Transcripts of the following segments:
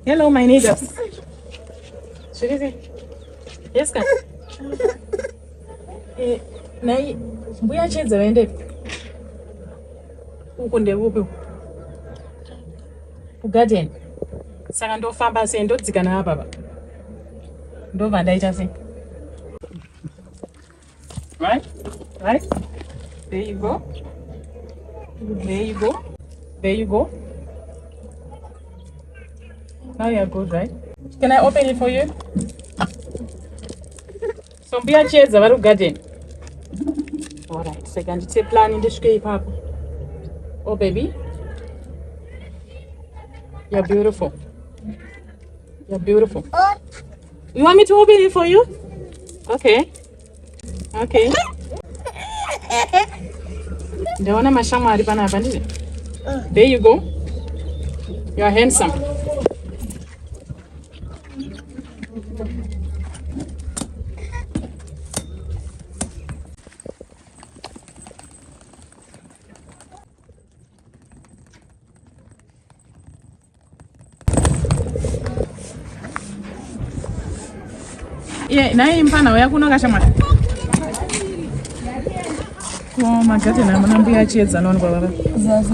Hello my neighbors. Zviri sei? Yes ka. Eh, nai mbuya Chedza vaendepi? Uku ndekupi? Kugarden. Saka ndofamba sei ndodzika naapa pa. Ndobva ndaita sei? Right? Right? There you go. There you go. There you go. Now you're good, right? Can I open it for you? So mbuya Chiedza vari kugarden. Alright, saka ndite plan ndisvike ipapo. Oh baby. You're beautiful. You're beautiful. You want me to open it for you? Okay. Okay. Ndaona mashamwari panapa ndizvo? There you go. You are handsome. Iye, naye mfana uya kuno kashamwari. Ko magadheni amuna mbuya Chiedza anowanikwa baba. Kuzasi.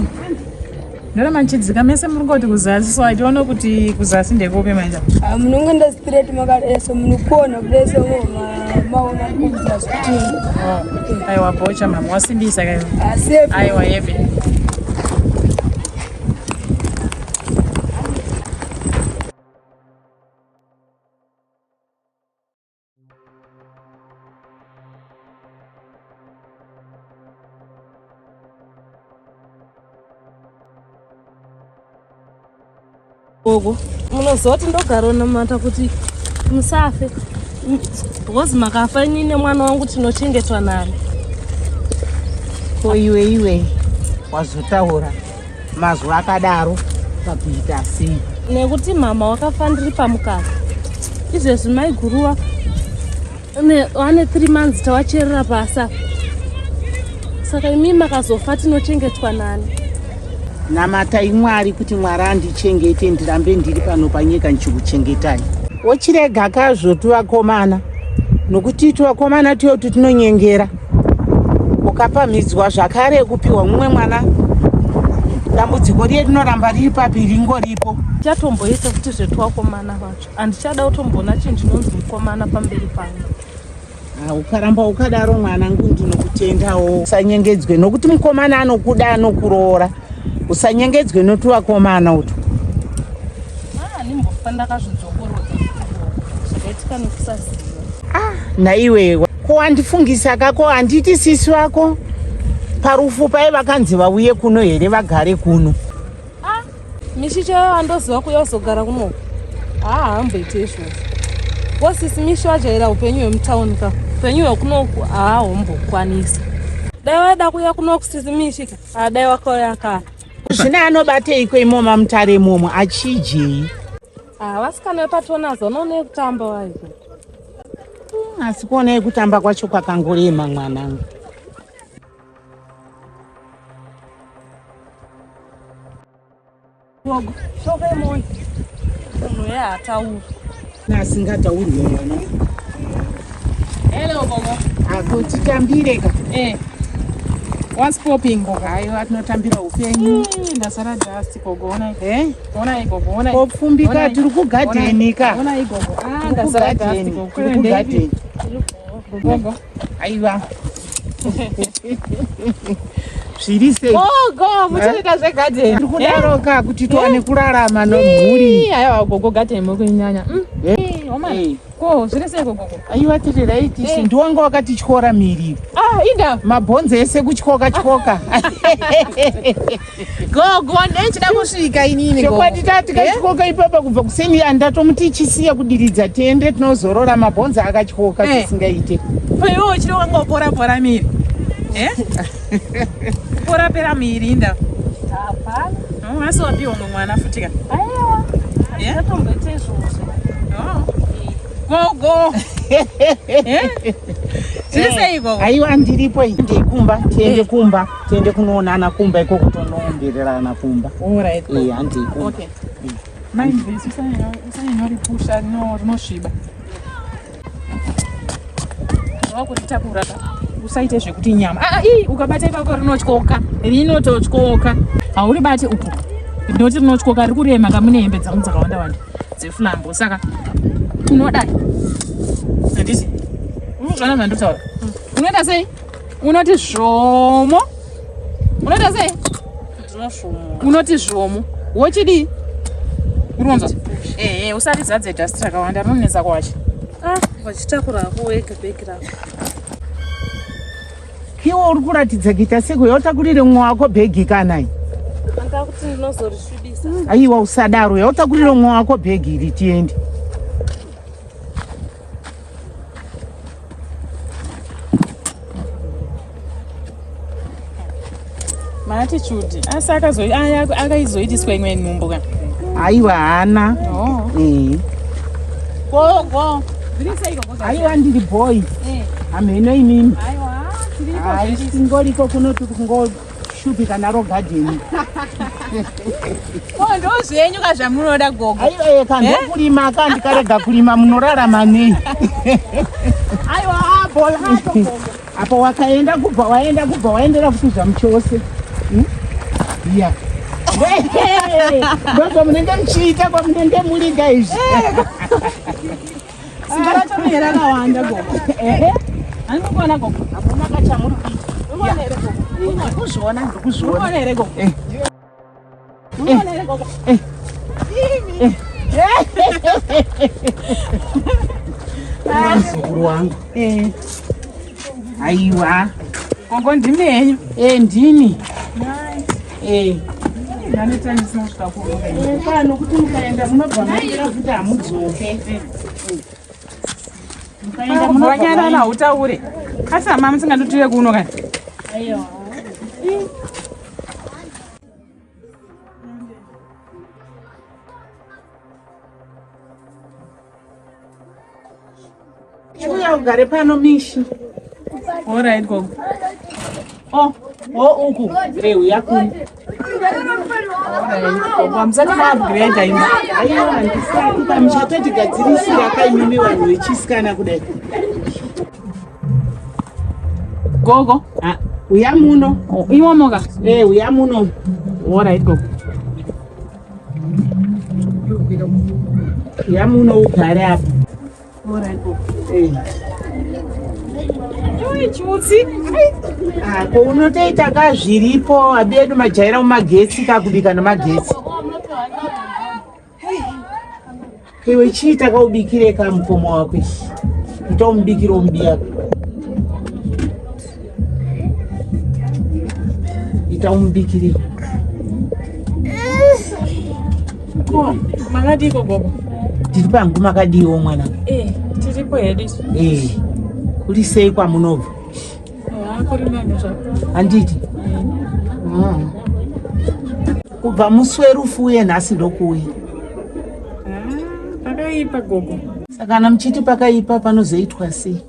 Ndoramba ndichidzika mese muri kungoti kuzasi so I don't know kuti kuzasi ndekupi manje. Ah, munongoenda straight makareso munokona kureso maona kuzasi kuti Oh, aiwa bocha mama wasimbisa kaiwa. Ah, safe. Aiwa heavy. Gogo, munoziva kuti ndogaronamata kuti musafe because makafa ini nemwana wangu tinochengetwa nani. Ko iwe iwe wazotaura mazwi akadaro pakuita sei? Nekuti mama wakafa ndiri pamukaka. Izvezvi maiguru wane 3 months tawacherera pasi apa. Saka imi makazofa tinochengetwa nani? Namatai Mwari kuti Mwari andichengete ndirambe ndiri pano panyika ndichikuchengetai. Wochirega kazvo tuvakomana nokuti tuvakomana tuyotu tunonyengera. Ukapamhidzwa zvakare kupiwa mumwe mwana dambudziko riye rinoramba riri papi ringoripo. Chatomboita kuti zvetuvakomana vacho handichada kutomboona chinhu chinonzi mukomana pamberi pangu. Ah, ukaramba ukadaro mwanangu ndinokutendawo. Usanyengedzwe nokuti mukomana anokuda anokuroora. Usanyengedzwe notuvakomana utwo. Ah, ndimbofa ndakazvidzokorodza zvakaitika nekusaziva. Ah, naiwe ko wandifungisa ka ko handiti sisi vako parufu paye vakanzi vauye kuno here vagare kuno. Ah, Mishi chaiyo andoziva kuya kuzogara kuno. Haa haamboite izvozvo. Wasisi Mishi vajaira upenyu hwemutauni ka. Upenyu hwekunoku haahombokwanisa. Dai vaida kuya kunoku sisi Mishi ka. Ah, dai wakauya kare. Zvino anobateiko imomo mutare imomo achijei? Ah, vasikana vepatonazo vanoona kutamba vaiko. Asi kuona kutamba kwacho kwakangorema mwanangu. Gogo, shoko yemoyo. Munhu uye haatauri. Asingatauri mwana. Hello gogo. Akutitambire ka. Eh. What's popping gogo? Aiwa tinotambira upenyu. Ndasara dust gogo ona. Eh? Ona gogo ona. Kopfumbika tiri kugadheni ka. Ona gogo. Ah ndasara dust gogo. Tiri kugadheni. Gogo. Aiwa. Zviri sei? Gogo, muchaita zvegarden. Tiri kudaro ka kuti tiwane kurarama nomhuri. Aiwa gogo garden muri kuinyanya. Omana. Ko, zviri sei gogo? Aiwa tiri right isu ndiwanga wakatityora miri. Ah, inda. Mabhonzo ese kutyoka tyoka. Gogo, ndaichida kusvika inini gogo. Chokwadi tatikatyoka ipapa kubva kuseni andatomuti chisiya kudiridza tiende tinozorora mabhonzo akatyoka tisingaite. Ko iwe uchiri wangopora pora miri? Eh? Kupora pera miri inda. Hapana. Oh, asi wapiwa mumwe mwana futi ka? Aiwa. Yeah? Ndatomboita izvozvo. Oh. Gogo. Eh? Zviri sei gogo? Aiwa ndiripo ndekumba tiende kumba tiende kunoonana kumba ikoko tonoombererana kumba. All right. Eh, handei kumba. Okay. Maimvesi usanyanya uripusha rinosviba. Wakuritakura ka usaite zvekuti nyama. Ah, ii ukabata ipapo rinotyoka, rinototyoka. Hauribati uku. Ndinoti rinotyoka riri kurema ka mune hembe dzangu dzakawanda wanda dzeflambo saka unodai. Handiti? Unozvana zvandotaura. Unoita sei? Unoti zvomo. Unoita sei? Unoti zvomo. Wochidii? Uronzwa? Ehe, usarizadze dust rakawanda rinonetsa kwacho. Ah, vachitakura hako wega bhegi rako. Kiwo uri kuratidza kuita seko yautakurire mumwe wako bhegi kanai? Anga kuti ndinozorisvibisa. Aiwa usadaro, yautakurire mumwe wako bhegi iri tiende. Maatitude asi akaizoitiswa imwe nhumbu ka? Aiwa haana. Oh. Eh. Gogo. Zviri sei gogo? Aiwa ndiri boy. Eh. Hamheno imimi. Aiwa, tiripo. Hai singoriko kuno tiri kungoshupika naro gadheni. Ko ndozvenyu ka zvamunoda gogo. Aiwa eh, ka ndokurima ka ndikarega kulima munorarama nei? Aiwa apo apo gogo. Apo wakaenda kubva waenda kubva waendera futi zvamuchose. Hmm? Yeah. Ndozvamunenge muchiita kwamunenge muri guys. Simba racho rinenge rakawanda gogo. Ehe. Handikuona gogo. Hamuna kachamuri kuita. Unoona here gogo? Ndikuzviona, ndikuzviona. Unoona here gogo? Eh. Unoona here gogo? Eh. Imi. Muzukuru wangu. Eh. Aiwa. Gogo ndimi henyu. Eh, ndini. Eh. Ndaneta ndisina kusvika kuroga. Eh, pano kuti mukaenda munobva maenda futi hamudzoke. Mukaenda munobva Wanyarara hautaure. Asi hama musingandotire kuno kani? Aiwa. Chiuya ugare pano Mishi. All right gogo. Oh, oh uku. Eh, uya kuno. Gogo hamusati maupgrade imba. Aiwa handisati pamuchatotigadzirisira kaimimi vanhu vechisikana kudai. Gogo. Ah, uya muno. Oh, imomo ka? Eh, uya muno. All right gogo. Uya muno ugare apa. All right gogo. Eh. Oi chutsi. Ah, ko unotoita ka zviripo abi edu majaira mumagetsi kakubika nemagetsi. Iwe chiita kaubikire ka mukoma wako. Ita umubikire umubiyako. Ita umubikire. Ko, makadiko gogo? Tiri pangu makadiwo mwana. Eh, tiripo hedu isu. Eh. Kuri sei kwamunobva? Ah, kuri nani zvako. Handiti? Kubva musi werufu uye nhasi ndokuuya. Ah, pakaipa gogo. Saka kana muchiti pakaipa panozoitwa sei?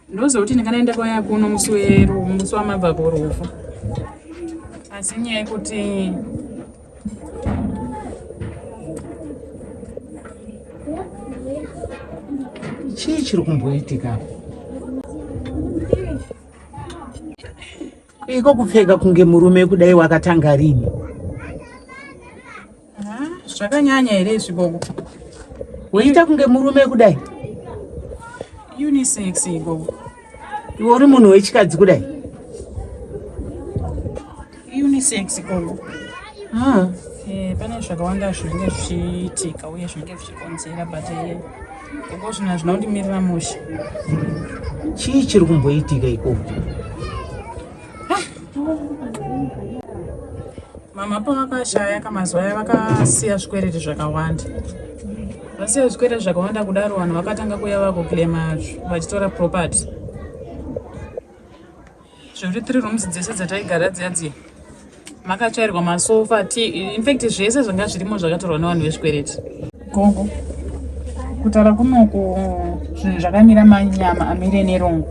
Ndozoti ndikanaenda kwaya kuno musi musi wamabva kurufu. Asi nyaya yekuti Chii chiri kumboitika? Iko kupfeka kunge murume kudai wakatanga rini? Ah, zvakanyanya here izvi gogo? Woita kunge murume kudai? Unisex gogo. Iwe uri munhu wechikadzi kudai? Unisex gogo. Ah. Eh, pane zvakawanda zvinenge zvichiitika uye zvinenge zvichikonzera but gogo zvinhu hazvina kundimirira mushe. Chii chiri kumboitika ikoko? Mama pavakashaya kamazuva aya vakasiya zvikwereti zvakawanda. Vasiya zvikwereti zvakawanda kudaro vanhu vakatanga kuuya vakuclaima vachitora property. Zvekuti 3 rooms dzese dzataigara dziya dziya makatsvairwa masofa in fact zvese zvanga zvirimo zvakatorwa nevanhu vezvikwereti. Gogo, kutaura kunoku zvinhu zvakamira manyama amire nerongo.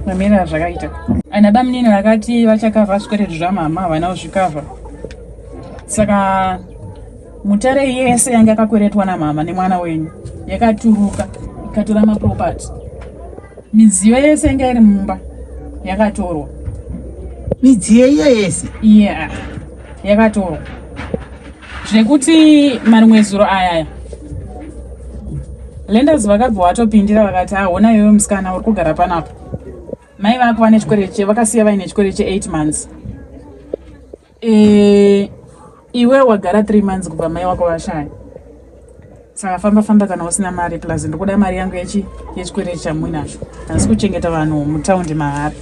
Mamiriro azvakaita. Ana bamunini vakati vachakavha zvikwereti zvamama havana kuzvikavha. Saka Mutare yese yanga yakakweretwa namama nemwana wenyu yakaturuka ikatora maproperty. Midziyo yese yanga iri mumba yakatorwa. Midziyo iyo yese? Yeah, yakatorwa. Zvekuti marimwe zuro ayaya lenders vakabva watopindira vakati ahona iwewe musikana uri kugara panapa mai vako vane chikwereti che vakasiya vaine chikwereti che 8 months e, iwe wagara 3 months kubva mai wako vashaya saka famba famba kana usina mari plus ndikuda mari yangu yechi yechikwereti chamuinacho handisi kuchengeta vanhu mutaundi mahara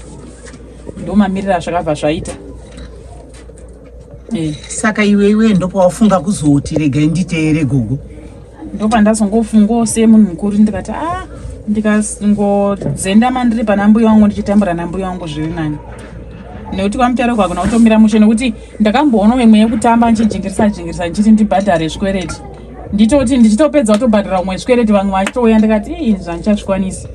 ndomamirira zvakabva zvaita e. Saka iwe iwe ndopawafunga kuzoti regai nditeere gogo? Ndopandazongofungawo semunhu mukuru ndikati a ah, ndikangozendama ndiri pana mbuya wangu ndichitambura nambuya wangu zviri nani, nekuti kwamutare uko hakuna kutomira mushe, nekuti ndakamboona imwe yekutamba ndichijingirisa jingirisa ndichiti ndibhadhare zvikwereti, nditoti ndichitopedza kutobhadhara umwe zvikwereti vamwe vachitouya, ndikati ii zvandichazvikwanisi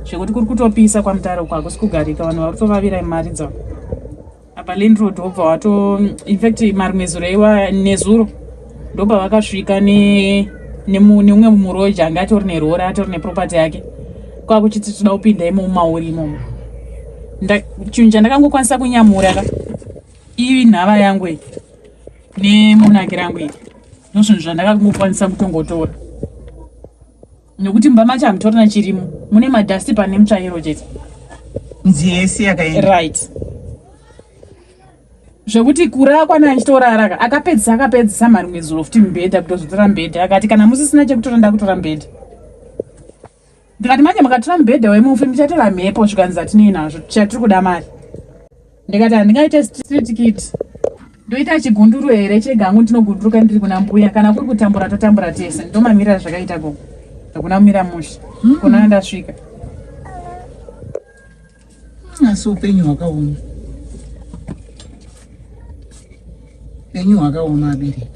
zvekuti kuri kutopisa kwamutare uko hakusi kugarika, vanhu vari kutovavira mari dzavo apa. Landlord wobva wato, infact marimwe zuro iwa nezuro ndopavakasvika neumwe muroja anga atori nerora, atori neproperty yake, kwakuchiti toda kupinda imomo mauri imomo. Chinhu chandakangokwanisa kunyamura ka iri nhava yangu iyi nemunaki rangu iri, ndozvinhu zvandakangokwanisa kutongotora, nekuti mumba macho hamutorina chirimo, mune madhasti pane mutsvairo chete. Nziyo yese yakaenda? Right, zvekuti kurara kwana achitorara ka akapedzisa akapedzisa marimwe zuro futi mubhedha, kutozotora mubhedha, akati kana musisina chekutora ndakutora mubhedha. Ndikati manje mukatora mubhedha wemufi muchatora mhepo. Zvikanzi hatinei nazvo, chatiri kuda mari. Ndikati handingaite street kid, ndoita chigunduru here chegangu? Ndinogunduruka ndiri kuna mbuya, kana kuri kutambura totambura tese. Ndomamirira zvakaita gogo, hakuna kumira mushe kuna ndasvika. Asi upenyu hwakaoma, upenyu hwakaoma abereki.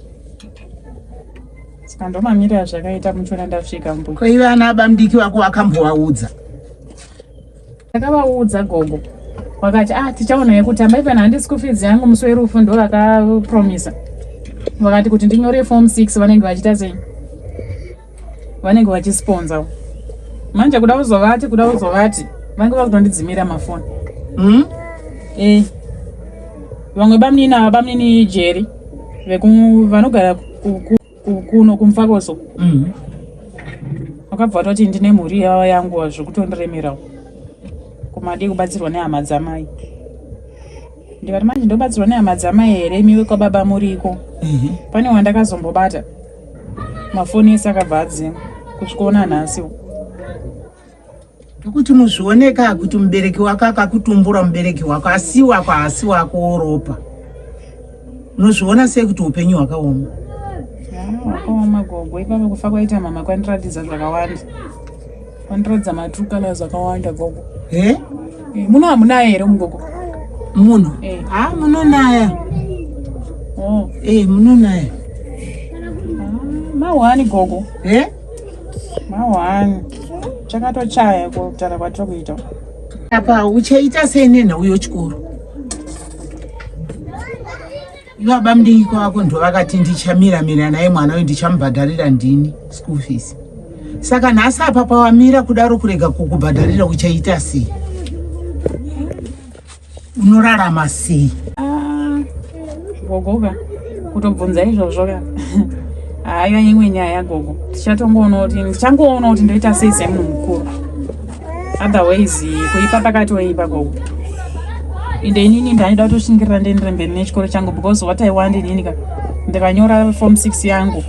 Saka ndomamirira zvakaita muchiona ndasvika mbuya. Ko ive ana abamudiki vako vakambovaudza? Ndakavaudza gogo, vakati ah, tichaona yekutamba even handi school fees yangu musi werufu ndo vakapromisa, vakati kuti ndinyore form 6 vanenge vachiita sei, vanenge vachisponsa. Manje kuda kuzovati kuda kuzovati vange vakutondidzimira mafoni. Eh, vamwe bamunini ava, bamunini Jeri vanogara kuno kumfakoso, vakabva vatoti ndine mhuri yava yangu zvekutondiremerawo, kumadii kubatsirwa nehama dzamai. Ndikati manje ndobatsirwa nehama dzamai here imiwe kwababa muriko? Pane wandakazombobata mafoni ese akabva adzima kusvikoona nhasi. Ndokuti muzvioneka kuti mubereki wako akakutumbura mubereki wako, asi wako haasi wako woropa. Unozviona sei kuti upenyu hwakaoma? Hwakaoma gogo, ipapo kufa kwaita mama kwandiratidza zvakawanda, kwandiratidza matrue colors akawanda gogo. He? Eh, muno hamunaya here mugogo? Muno? Eh. Ha, munonaya. Oh. Eh, munonaya. Ah, mahwani gogo. He? Mahwani, chakatochaya kutaura kwatiri kuita. Apa uchaita sei nenhau yochikoro? Ivaba mudiki wako ndo vakati ndichamiramira naye mwana uyu, ndichamubhadharira ndini school fees. Saka nhasi apa pawamira kudaro kurega kukubhadharira, uchaita sei? Unorarama sei? Ah, gogo ka, kutobvunza izvozvo ka, hayo imwe nyaya gogo. Tichatongoona kuti ndichangoona kuti ndoita sei semunhu mukuru, otherwise kuipa pakatoipa gogo. Ende inini ndaida kutoshingirira ndiendere mberi nechikoro changu, because what I want inini ka, ndikanyora form 6 yangu,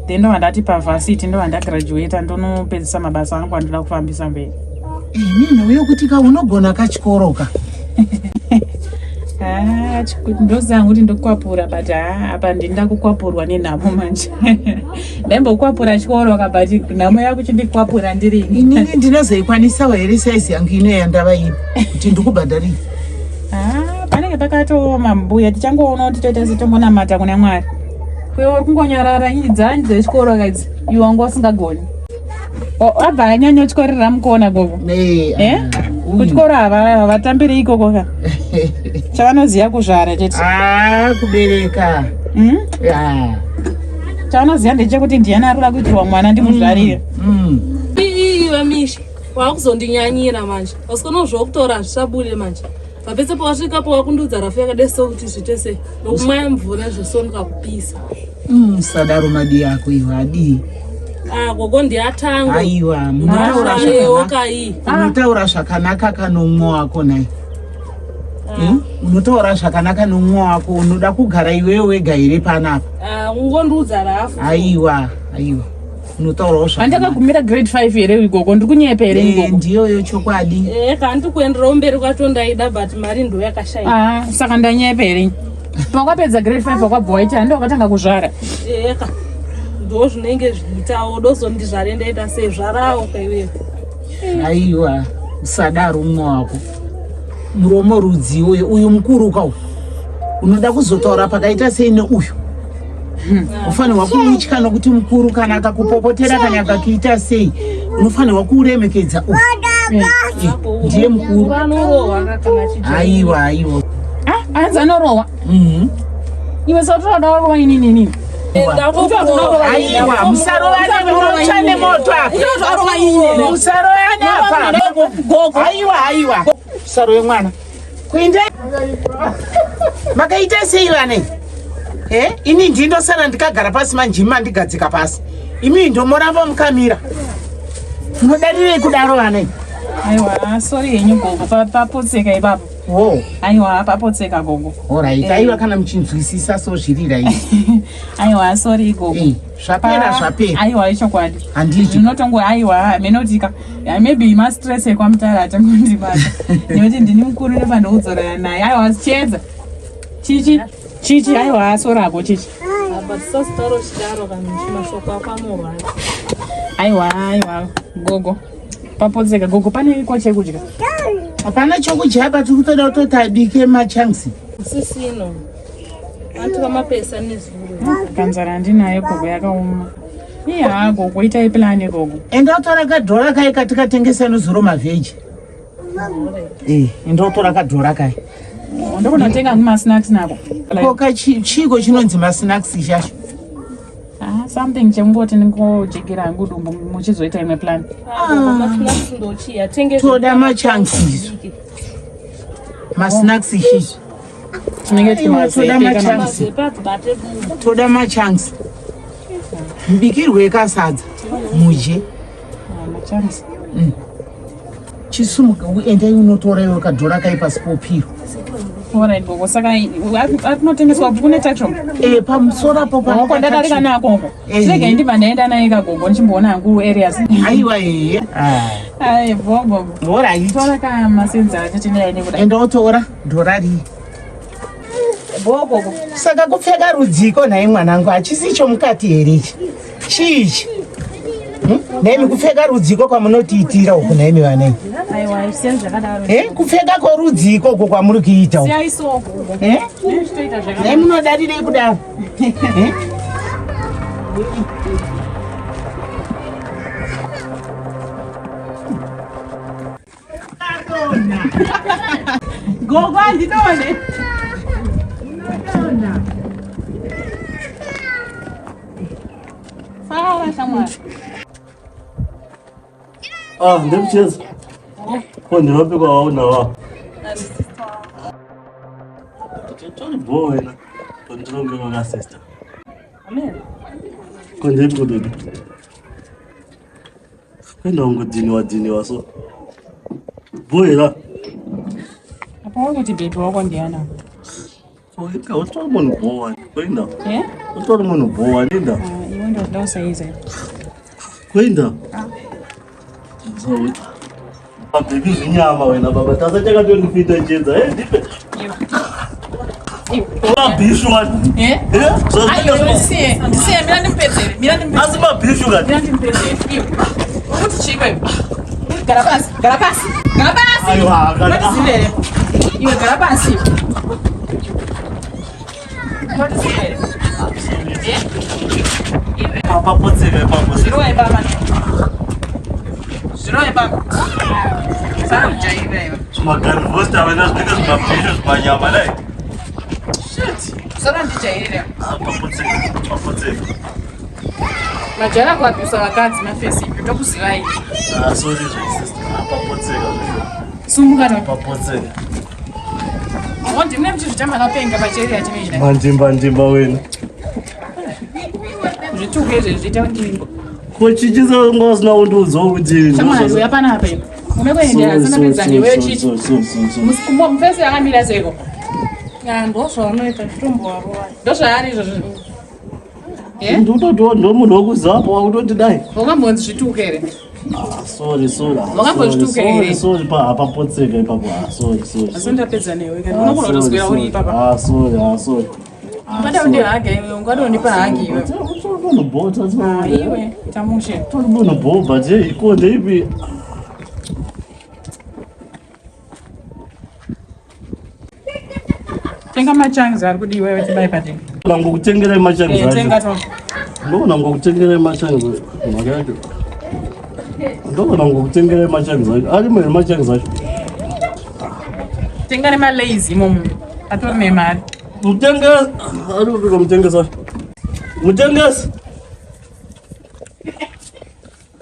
then ndobva ndati pavarsity, ndobva ndagraduata, ndonopedzisa mabasa angu andoda kufambisa mberi. Inini uye kuti ka unogona kachikoro ka? Ah, ndoziva kuti ndokwapura, but haa, apa ndinda kukwapurwa nenhamo manje. Ndaimbokwapura chikoro ka, but nhamo yakuchindikwapura ndirini. Inini ndinozoikwanisawo here saizi yangu ino yandava ino kuti ndikubhadharire? Ah, panenge pakatooma mbuya, tichangoona kuti toita setongonamata kuna Mwari. Kuyo uri kungonyarara dzani dzechikoro kaidzi, iwe wanga usingagoni. Abva anyanya utyorera mukona gogo. Eh, Eh? Kuchikoro havatambiri ikoko ka. Chavanoziva kuzvara chete. Ah, kubereka. Hmm? Ah. Chavanoziva ndechekuti ndiani ari kuda kuitirwa mwana ndimuzvarire. Mm. Iwe Mishi, wakuzondinyanyira manje. Wasikona zvokutora hazvichabude manje. Vapedza pawasvika pawakundiudza rafu yakadai so kuti zviite sei nokumwaya mvura zvosonuka kupisa. Usadaro madi ako iwe adii. Ah, gogo ndiyatanga. Aiwa, munotaura zvakanaka. Iyi. Unotaura zvakanaka kanomwe wako nhai. Hmm? Unotaura zvakanaka nomwe wako unoda kugara iwewe wega here panapa? Ah, ungondiudza rafu. Aiwa, aiwa. unotaurawo zvaandakagumira grade 5 here gogo ndiri kunyepa here eh, gogo ndiyoyo chokwadi eh kandi kuenderao mberi kwacho ndaida but mari ndo yakashaya ah saka ndanyepa here pakwapedza grade 5 wakwabva waita handi wakatanga kuzvara eka ndo zvinenge zviitawo dozondizvare ndaita sei zvarawo kaiwewe aiwa usadaro umwe wako muromo rudzi uyu uyu mukuru ka uyu unoda kuzotaura pakaita sei neuyu hmm. ufanirwa kumutya nokuti mukuru kana akakupopotera kana akakuita sei unofanirwa kuremekedza uyu eh, ndiye mukuru aiwa aiwa ah, anzi anorohwa mhm. iwe sautoda warohwa inini inini Aiwa, musarovane munotsva nemoto apa. Musarovane apa. Aiwa, aiwa. Musarove mwana. Kuenda makaita sei vana? Eh, ini ndindosara ndikagara pasi manje imi mandigadzika pasi. Imi ndomoramba mukamira. Munodarirei kudaro vana? Aiwa, sorry henyu gogo, papotseka ipapo. Oh. Aiwa, papotseka gogo. Alright, eh. Aiwa kana muchinzwisisa so zviri right. Aiwa, sorry gogo. Eh, zvapera zvapera. Aiwa, ichokwadi. Handiti. Zvinotongo aiwa, menotika. Yeah, maybe ma stress ekwamutara atangondibata. Nekuti ndini mukuru ndopandoudzorana naye. Aiwa, chiedza. Chichi. Chichi, aiwa, sorry hako chichi. But so staro chidaro kana mashoko ako anorwadza. Aiwa, aiwa, gogo. Papotseka gogo pane ko chekudya. Hapana chokudya apa tiri kutoda kutoti abike machanks. Sisino. Atora mapesa nezuro. Kanzara ndinayo gogo yakaoma. Iya gogo itai plan gogo. Enda utora kadhora kai katikatengesa nezuro mavheji. Eh, enda utora kadhora kai. Ndokunotenga masnacks nako. Koka chiiko chinonzi masnacks chacho? Ah, something chekungoti ndingojekera hangu dumbu muchizoita imwe plan. Ah. Toda machanks izvo. Masnacks izvi. Tinenge toda machanks. Toda machanks. Mbikirwe kasadza mudye. Ah, machanks. Mm. Chisumuka uende unotora iwe kadhora kai pasi popiro. Alright gogo saka akunotengeswa kune tuckshop? Eh pamusoro apo pa. Oko ndadarika nako uko. Eh. Chirega ndibva ndaenda naye kagogo ndichimboona hangu areas. Aiwa eh. Ai gogo. Alright. Tora ka masenza acho tinoenda nekuda. Enda utora dhora rii. Gogo. Saka kupfeka rudziko nhai mwanangu hachisi icho mukati here ichi? Chii ichi? Hmm? Nhaimi kupfeka rudziko kwamunotiitira uku nhaimi vanei? Aiwa, zvisiyani zvakadaro. Eh, kupfeka kworudziko uko kwamuri kuita uku. Siyai so gogo. Eh? Zvitoita zvakadaro. Nhai munodarirei kudaro? Eh? Gogo handidone. Fara shamwari. Ah, ndikucheza. Ko ndinopi kwawaona wa? Tori bho wena. Tondironge ka sister. Amen. Ko ndeipi ko baby? Kwenda ungodhiniwa dhiniwa so. Bho here? Apa uri kuti baby wako ndiani? Oita utori munhu bho wani. Kwenda. Eh? Utori munhu bho wani enda. Ah, iwe ndoda usaize. Kwenda. Baby zvinyama wena baba. Tasa chakatondifita chedza. Eh, ndipe. Mabhishu wani. Eh? Eh? Aiwa, ndisiye. Ndisiye, mira ndimupedzere. Mira ndimupedzere. Asi mabhishu kani. Mira ndimupedzere. Iwe. Kuti chiko iwe. Gara pasi, gara pasi. Gara pasi. Aiwa, kana. Unotizivere. Iwe gara pasi. Unotizivere. Eh? Papotseka ipapo. Zvirowa ipapa. Zvirove baba. Usajairira iwe. Zvimagarvosta wena zvinenge zvimabhishu zvimanyama dai. Shit. Usarandijairira. Ah, papotseka, papotseka. Majara kuabhusa vakadzi mafesi imi tokuzivai. Ah, sorry zve sister. Ah, papotseka. Sumuka no. Papotseka. Ngondi mune muchizvita makapenga pacheri yatinoenda. Mandimba ndimba wena. Zvituke izvi zviita ndimbo. Ko chichizo wanga usina kundiudzawo kuti Shamwari uya panapa iwe. Une kuendera Sorry, asina sorry, pedza newe sorry, chichi. sorry, sorry, sorry, sorry. Mufesi yakamira seiko? Ah, ndozvavanoita chitombovarova. Ndozvaari izvozvo. Eh? Ndototi ndo munhu wekuziva wakutoti dai. Wakambonzi zvituke here? Ah, sorry, sorry. ah, Wakambozvituka sorry, here? Sorry, pa apapotseka ipapo. Ah, sorry, sorry. Asi sorry. ndapedza newe kana Ah, unogona sorry, kutoswera uri sorry. ipapa. Ah, sorry, ah, sorry. Ah, Ungada sorry. undihage iwe, ungada undipa hagi iwe. Unobhota, Ah, iwe, tamushe. tori munhu bhobha je iko ndeipi Tenga machangs ari kudiwa iwe tibai patenga. nangokutengerai machangs Eh, tenga acho to. ndogona ngokutengerai machangs mhaka yacho ndogona ngokutengerai machangs acho arimo here machangs acho Tenga nemalays imomo. Atori nemari. mutengesi ari kupika mutengesi wacho mutengesi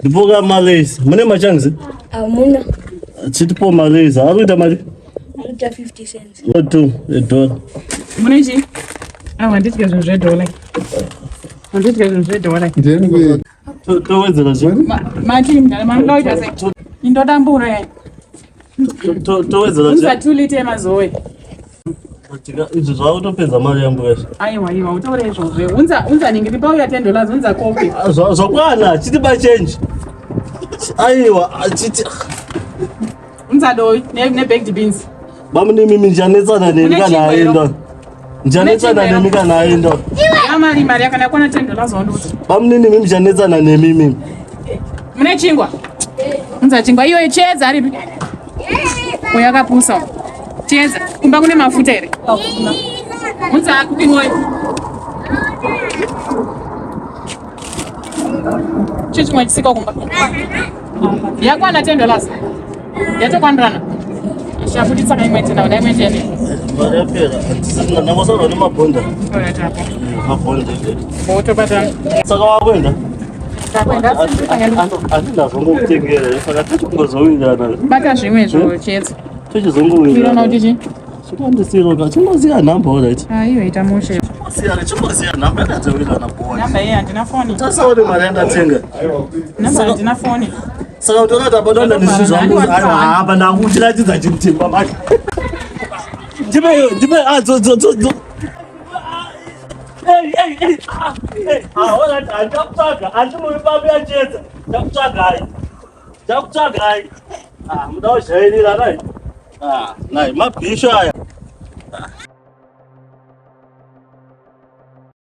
ndipoka malays mune machangs Hamuna. chitipo malays ari kuita mari Anoita 50 cents. two edhora Mune chii? Awa handidye zvinhu zvedhola. Handidye zvinhu zvedhola. Towedzera zve Mati mdala manoda kuita sei? Indodambura yani. Towedzera Unza zve 2 liter emazoe. Izvi zvakutopedza mari yangu yeshe. Aiwa iwa utaure izvozvo. Unza unza ningi ndipauya $10 unza kopi. Zvakwana chitipa change aiwa chiti. Unza dovi ne baked beans. Bamunimimi ndichanetsana nemi Une kana chingwa aenda ndichanetsana Une chingwa nemi kana aenda. Ya mari mari yakana kwana $10 wandiudza. Bamunini mimi ndichanetsana nemi mimi. Mune chingwa? Unza chingwa iyo chiedza aripi? Uyo akapusa. Chiedza, kumba kune mafuta here? Unza cooking oil. Chii chimwe chisiko kumba? Yakwana $10. Yatokwandirana. Shabuditsa kaimwe tena, uda imwe tena. Mari yapera ndangosarwa nemabhonda. Alright, apo. Mabhonda. Wotobatana. Saka wakuenda? Ndakwenda Andindazongokutengera saka tichingozowindirana. Bata zvimwe izvo chiedza. Irona Tichizongowirirana. kuti chii? Chikandisiro chingosiya nhamba alright. Ah, iyo ita mushe. Chingosiya nhamba yakatowirirana boy. Namba iyi handina foni. Tasaone mari yandatenga. Namba handina foni. Saka utoona kuti apa ndonda nezvinhu zvangu aiwa apa ndakuchiratidza chimutimba manje. Ndipe ndipe ah dzo dzo dzo dzo. Hey, hey, hey, ah, hey, ah, alright, handakutsvaga, handimuvi yachedza, ndakutsvagai, ndakutsvagai. Ah, muda kujairira nai. Ah, nai, mabhisho aya.